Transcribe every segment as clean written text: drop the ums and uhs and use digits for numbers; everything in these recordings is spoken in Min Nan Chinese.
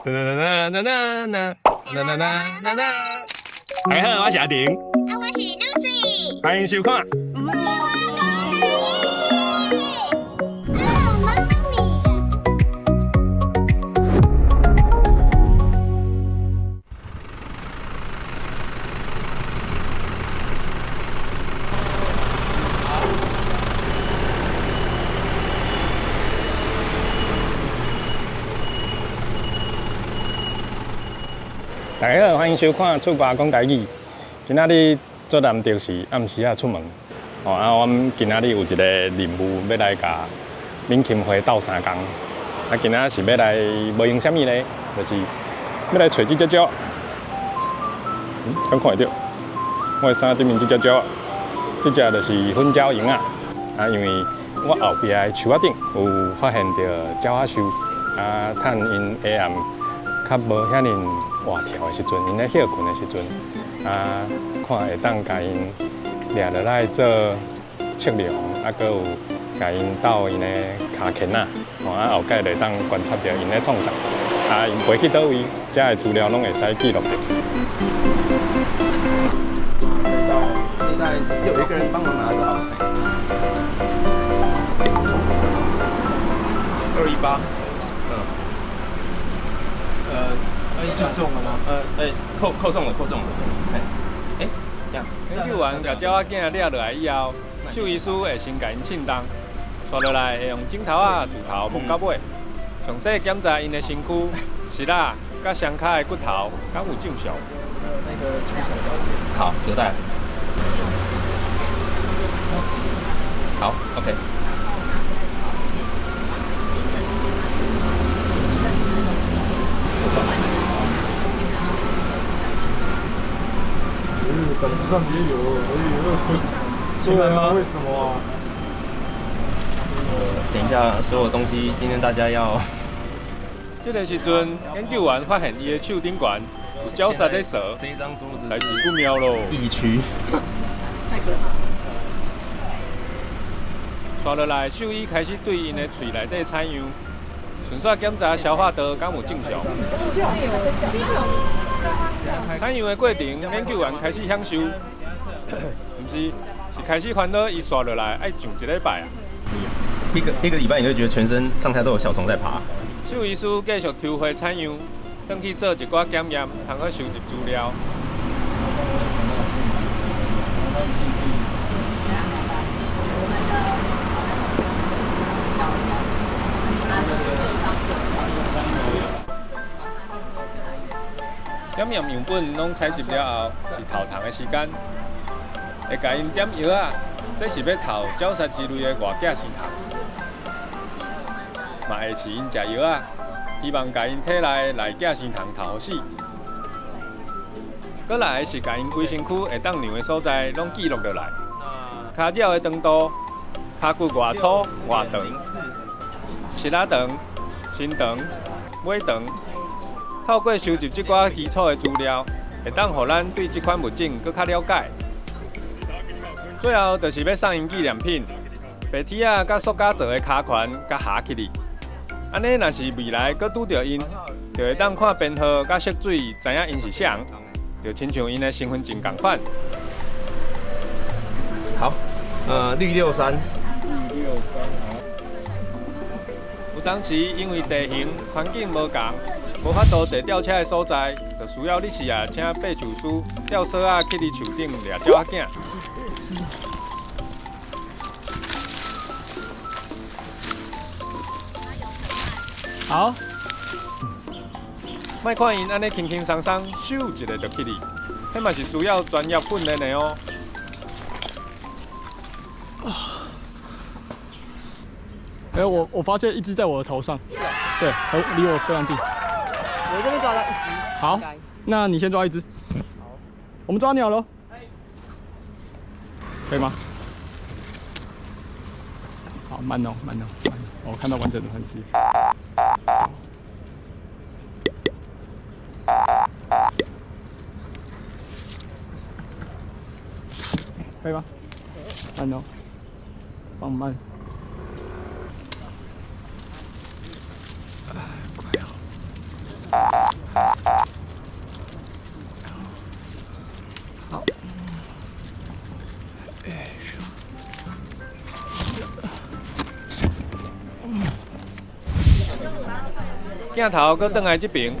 噔噔噔噔噔噔噔噔噔噔。大家好，我是阿婷，啊，我是 Lucy。歡迎收看。啊，媽咪。大家好，歡迎收看《出外講台語》。今仔日足難得是暗時仔出門，哦啊，阮今仔日有一個任務欲來共敏琴花鬥相共。啊，今仔是欲來無閒啥物咧，就是欲來揣這隻鳥。嗯，敢看會著？我的衫頂面這隻鳥，這隻就是粉鳥蠅仔。啊，因為我後壁的樹仔頂有發現著鳥仔鏽，啊，趁𪜶下暗較無遐爾活跳的時陣，𪜶咧歇睏的時陣，啊，看會當共𪜶掠落來做測量，啊，閣有共𪜶鬥𪜶的跤鉗仔，吼啊，後蓋就會當觀察著𪜶咧創啥，啊，𪜶飛去佗位，遮的資料攏會使記錄著。這袋有一個人幫忙拿着好。218，嗯，哎，中了嗎？哎，扣中了，扣中了，哎，哎，這樣。研究員共鳥仔囝掠落來以後，獸醫師會先共𪜶稱重，紲落來會用指頭仔自頭摸到尾，詳細檢查𪜶的身軀、膝仔、佮雙跤的骨頭，敢有正常。那個取手標好，有帶。好，OK。本子上也有，哎呦，對啊，為什麼啊？等一下，所有東西今天大家要。這個時陣，研究員發現伊的手頂懸有鳥虱咧踅，這一張桌子代誌不妙咯。疫區。太可怕。紲落來，獸醫開始對𪜶的喙內底採樣，順紲檢查消化道敢有正常。採樣的過程，研究員開始享受，毋是，是開始煩惱伊紲落來愛上一禮拜啊。一個禮拜，你會覺得全身上下都有小蟲在爬。獸醫師繼續抽血採樣，轉去做一寡檢驗，通好收集資料。檢驗樣本攏採集了後，是頭蟲的時間，會共𪜶點藥仔，這是欲投鳥虱之類的外寄生蟲，嘛會飼𪜶食藥仔，希望共𪜶體內內寄生蟲投予死。閣來是共𪜶規身軀會當量的所在攏記錄落來，跤爪的長度、跤骨偌粗偌長、膝仔長、身長、尾長。透過收集這寡基礎的資料，會當予咱對這款物種閣較了解。最後就是欲送𪜶紀念品，白鐵仔佮塑膠做的跤環佮盒起哩。按呢，若是未來閣拄著𪜶，就會當看編號佮色水，知影𪜶是啥人，就親像𪜶的身份證仝款。好，綠63。綠63，好。有當時因為地形環境無仝，無法度坐吊車的所在，就需要你是啊，請爬樹師吊索仔去佇樹頂掠鳥仔囝。好。莫看𪜶按呢輕輕鬆鬆，咻一下就起哩，彼嘛是需要專業訓練的哦。欸，我發現一隻在我的頭上，對，離我非常近。我這邊抓到一隻。好，那你先抓一隻。好，我們抓鳥囉。可以嗎？好，慢哦，慢哦，慢哦。我看到完整的痕跡。可以嗎？慢哦，放慢。快。鏡頭閣轉來這爿，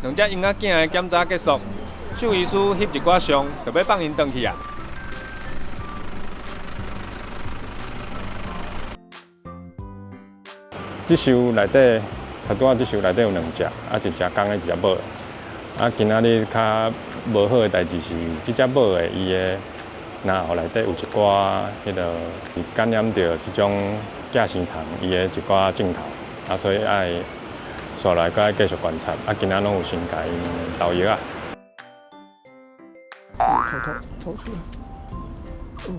兩隻嬰仔囝的檢查結束，獸醫師翕一寡相，就欲放𪜶轉去啊。這獸內底，頭拄仔這獸內底有兩隻，啊一隻公的，一隻母的。啊，今仔日較無好的代誌是，這隻母的伊的嚨喉內底有一寡彼个感染著這種寄生蟲，伊的一寡症頭，啊，所以愛紲來閣愛繼續觀察。啊，今仔攏有先共𪜶投藥啊。頭頭頭出來。哦。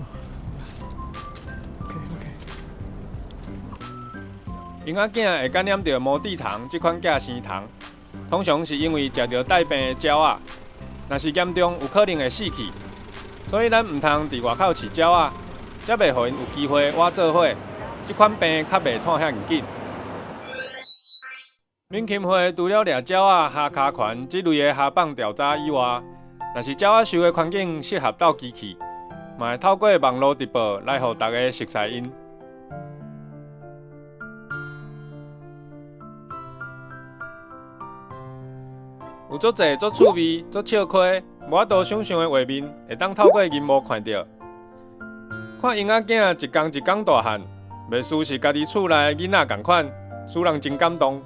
OK OK。嬰仔囝會感染著毛滴蟲這款寄生蟲，通常是因為食著帶病的鳥仔，若是嚴重有可能會死去。所以咱毋通佇外口飼鳥仔，才袂予𪜶有機會倚做伙，這款病較袂傳遐爾緊。敏琴會除了掠鳥仔、蝦跤拳這類的蝦蚌調查以外，若是鳥仔受的環境適合鬥機器，嘛會透過網路直播來予大家熟似𪜶。有足濟足趣味、足笑詼、無法度想像的畫面，會當透過螢幕看著。看嬰仔囝一工一工大漢，袂輸是家己厝內囡仔仝款，使人真感動。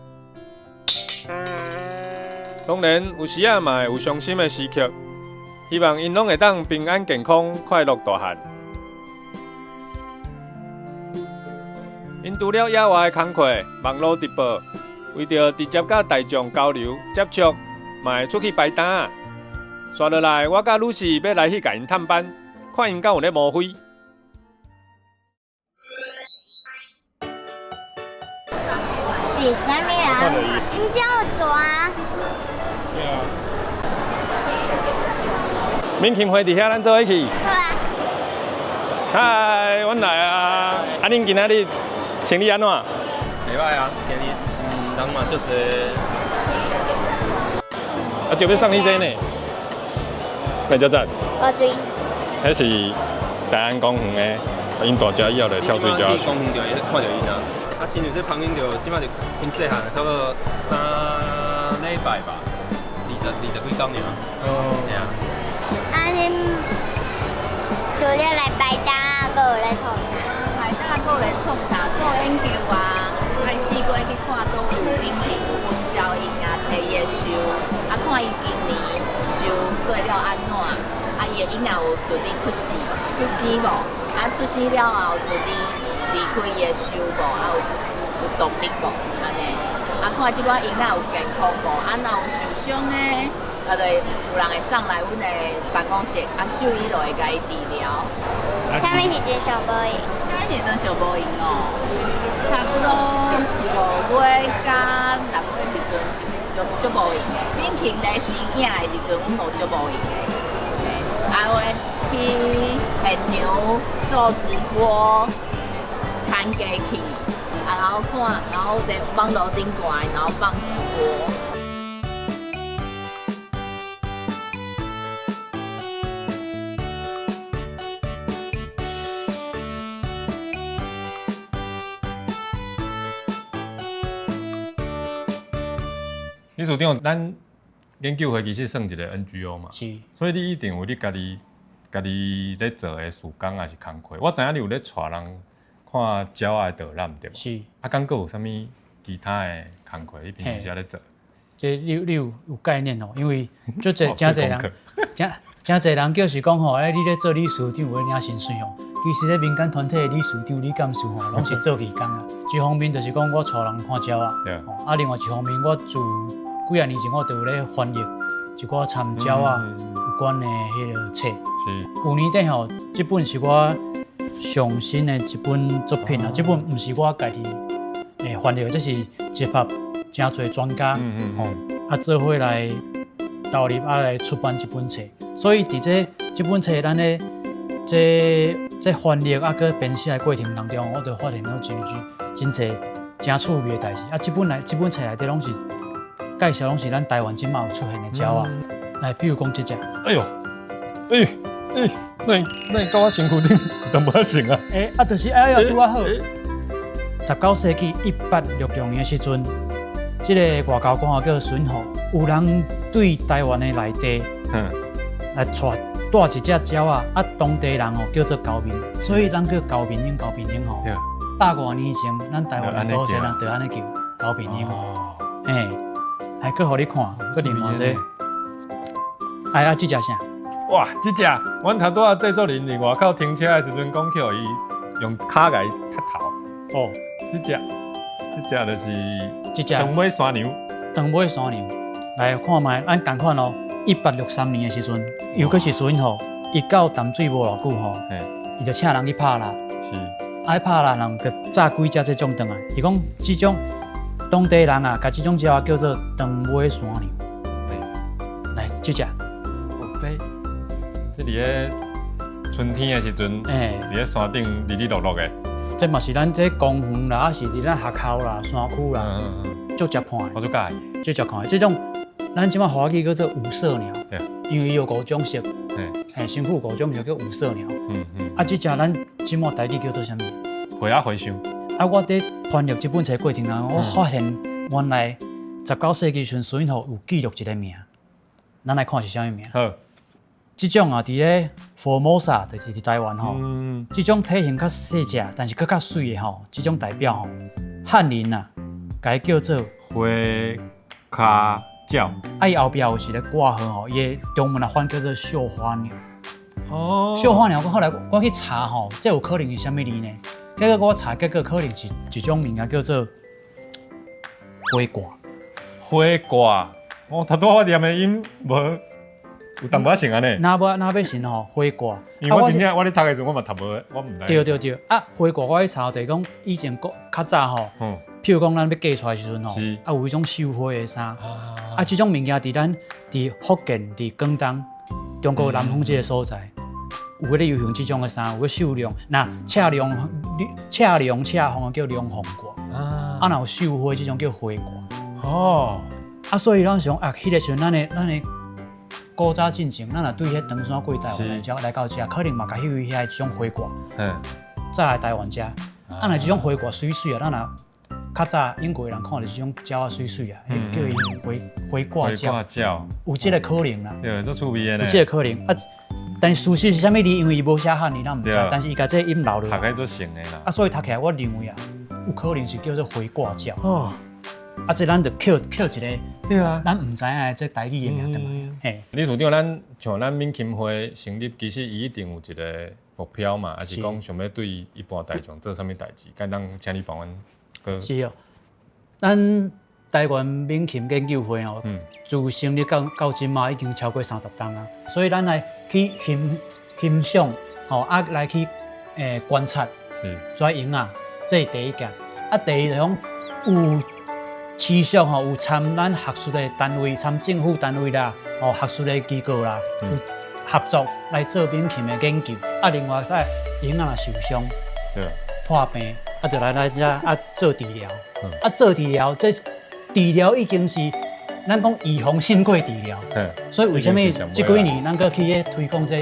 當然，有時仔嘛會有傷心的時刻，希望𪜶攏會當平安健康、快樂大漢。𪜶除了野外的工課、網路直播，為著直接佮大眾交流接觸，嘛會出去擺攤。紲落來，我佮露西欲來去共𪜶探班，看𪜶敢有咧摸飛。是啥物啊？你叫我抓。敏琴會佇遐，咱做伙去。好啊。嗨，阮來啊！啊，恁今仔日生理按怎？袂䆀啊，今日人嘛足濟。啊，就欲送你這呢？咩遮讚？我追。彼是大安公園的，𪜶大隻以後就跳水遮。公園就會看著𪜶啊。啊，親像這蜂鷹就這擺就真細漢，差不多3禮拜吧，二十幾工爾。哦。對啊。啊，恁除了來擺攤，閣有咧創啥？擺攤閣有咧創啥？做研究啊，愛四界去看佗有敏禽、有溫鳥鷹啊，揣伊的獸，啊，看伊今年獸做了按怎，啊，伊的嬰仔有順利出世，出生無？啊，出生了後順利離開伊的獸無？啊，有有動力無？按呢？啊，看這寡嬰仔有健康無？啊，若有受傷的，啊，就有人會送來阮的辦公室，啊，獸醫就會共伊治療。啥物時陣上無閒？啥物時陣上無閒哦？差不多5月佮6月時陣，就足無閒的。敏禽咧生囝的時陣，阮就足無閒的。啊，會去現場做直播，看機器，啊，然後看，然後佇網路頂懸，然後放直播。理事長，咱研究會其實算一個 NGO 嘛，是，所以你一定有你家己家己咧做的事工抑是工課。我知影你有咧帶人看鳥仔的導覽對無？是。啊，敢閣有啥物其他的工課？你平常時咧做？這你有概念哦，因為足濟誠濟人，誠誠濟人叫是講吼，欸，你咧做理事長有咧領薪水吼。其實咧民間團體的理事長、理監事吼，攏是做義工啦。一方面就是講我帶人看鳥仔，啊，另外一方面我自幾仔年前我就有咧翻譯一寡參鳥仔有關的彼个冊。是。舊年底吼，這本是我上新的一本作品啊，這本毋是我家己翻譯的，這是集合誠濟專家吼，啊做伙來投入啊來出版這本冊。所以佇這這本冊咱咧這這翻譯啊閣編寫的過程當中，我就發現了真真濟誠趣味的代誌。啊，這本來這本冊內底攏是介紹攏是咱台灣這馬有出現的鳥仔。來，比如講這隻。哎喲，哎哎，那那到我身軀頂淡薄仔像啊。欸，啊，就是哎喲，拄仔好。19世紀1866年的時陣，這个外交官吼叫孫虎，有人對台灣的內地來帶一隻鳥仔，啊，當地人吼叫做高面，所以咱叫高面鷹，高面鷹吼。百外年前，咱台灣的祖先啊，就按呢叫高面鷹。欸，來，閣予你看，閣另外一个。哎啊，這隻啥？哇，這隻，阮頭拄仔製作人佇外口停車的時陣，講去予伊用跤共伊踢頭。哦，這隻，這隻就是這隻長尾山羊。長尾山羊，來看覓，咱仝款哦。1863年的時陣，又閣是孫虎，伊到淡水無偌久吼，伊就請人去拍獵。愛拍獵人就炸幾隻這種轉來。伊講這種當地人啊，共這種鳥仔叫做長尾山羊。來，這隻。哦，這佇咧春天的時陣，佇咧山頂離離落落的。這嘛是咱這公園啦，抑是佇咱學校啦、山區啦，足捷看的。我足佮意。足捷看的，這種咱這擺華語叫做五色鳥，因為伊有五種色，嘿，身軀五種色叫五色鳥。啊，這隻咱這擺台語叫做啥物？花仔和尚。啊，我佇翻譯這本冊過程中，我發現原來19世紀時陣，孫虎有記錄一个名，咱來看是啥物名。好。這種啊，佇咧福爾摩沙，就是佇台灣吼。這種體型較細隻，但是閣較媠的吼，這種代表吼，漢人啊，共伊叫做花跤鳥。啊，伊後壁有一个掛號吼，伊的中文啊翻叫做繡花鳥。哦。繡花鳥，我後來我去查吼，這有可能是啥物字呢？結果我查，結果可能是一種物件叫做花掛。花掛，哦，頭拄我念的音無有淡薄仔像按呢。若欲像吼，花掛。因為我真正我咧讀的時陣，我嘛讀無，我毋知。對對對，啊，花掛我去查就是講以前古較早吼，譬如講咱欲嫁出來的時陣吼，啊有彼種繡花的衫，啊這種物件佇咱佇福建、佇廣東、中國南方這个所在，有咧流行這種的衫，有咧繡龍，若赤龍、赤龍、赤鳳叫龍鳳褂，啊若有繡花這種叫花褂。啊，所以咱想啊，彼个時陣咱的古早進前，咱若對彼唐山過台灣來遮來到遮，可能嘛共彼位遐這種花褂，再來台灣遮。啊，若這種花褂媠媠啊，咱若較早英國人看著這種鳥仔媠媠啊，叫伊花掛鳥，有這个可能啦。對，足趣味的呢。有這个可能啊，但是事實是啥物字，因為伊無寫漢字，咱毋知。但是伊共這个音留落。讀起足像的啦。啊，所以讀起來，我認為啊，有可能是叫做花掛鳥。啊，這咱就抾抾一个，咱毋知影的這台語的名轉來。嘿，理事長，咱像咱敏禽會成立，其實伊一定有一个目標嘛，抑是講想欲對一般大眾做啥物代誌？敢當請你幫阮閣。是哦，咱台灣敏禽研究會吼，自成立到這馬已經超過30冬啊，所以咱來去欣欣賞吼，啊來去觀察這鷹仔，這是第一件。啊，第二就是講有持續吼，有參咱學術的單位、參政府單位啦，吼學術的機構啦，有合作來做敏禽的研究。啊，另外在鷹仔若受傷、破病，啊，就來咱遮啊做治療。啊，做治療，這治療已經是咱講預防勝過治療。所以為啥物這幾年咱閣去彼推廣這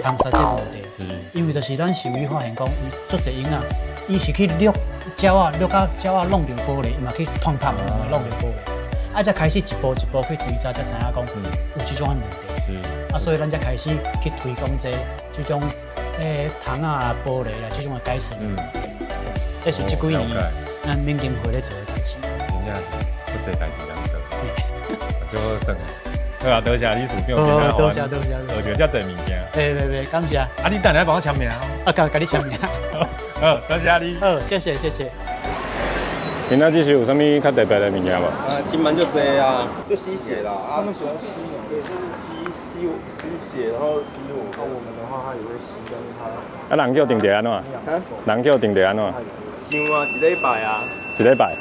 蟲虱這問題？因為就是咱獸醫發現講，足濟鷹仔，伊是去掠鳥仔，掠甲鳥仔弄著玻璃，伊嘛去碰碰，弄著玻璃。啊，才開始一步一步去追查，才知影講有這種問題。啊，所以咱才開始去推廣這種蟲仔啊、玻璃啊這種的改善。這是這幾年咱敏禽會咧做的代誌。真正是足濟代誌通做，足好耍的。好啊，多謝理事長，好，多謝多謝，學著遮濟物件。袂袂袂，感謝。啊，你等下幫我簽名。啊，共你簽名。好，多謝你。好，謝謝謝謝。今仔這是有啥物較特別的物件無？啊，禽蟎就濟啊，就吸血啦。啊，他們喜歡吸，對，就是吸吸吸血，然後吸我。啊，我們的話，它也會吸，但是它。啊，人叫定著按怎？人叫定著按怎？上啊，一禮拜啊。一禮拜。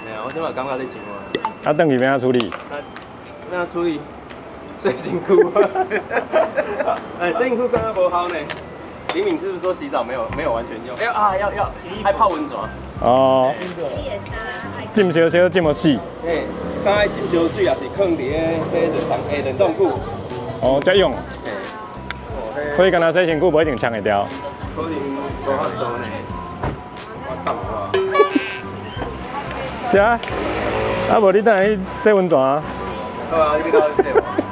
嘿啊，我這馬感覺咧上啊。啊，轉去欲按怎處理？欲按怎處理？洗身軀。哎，洗身軀感覺無效呢。李敏是不是說洗澡沒有完全用？要啊要要，愛泡溫泉。哦。浸燒燒浸予死。嘿，衫愛浸燒水，抑是囥佇彼冷藏冷凍庫。哦，才用。所以敢若洗身軀無一定沖會掉。可能無法度呢。我慘我。遮，啊無你等下去洗溫泉啊？好啊，你去到洗無？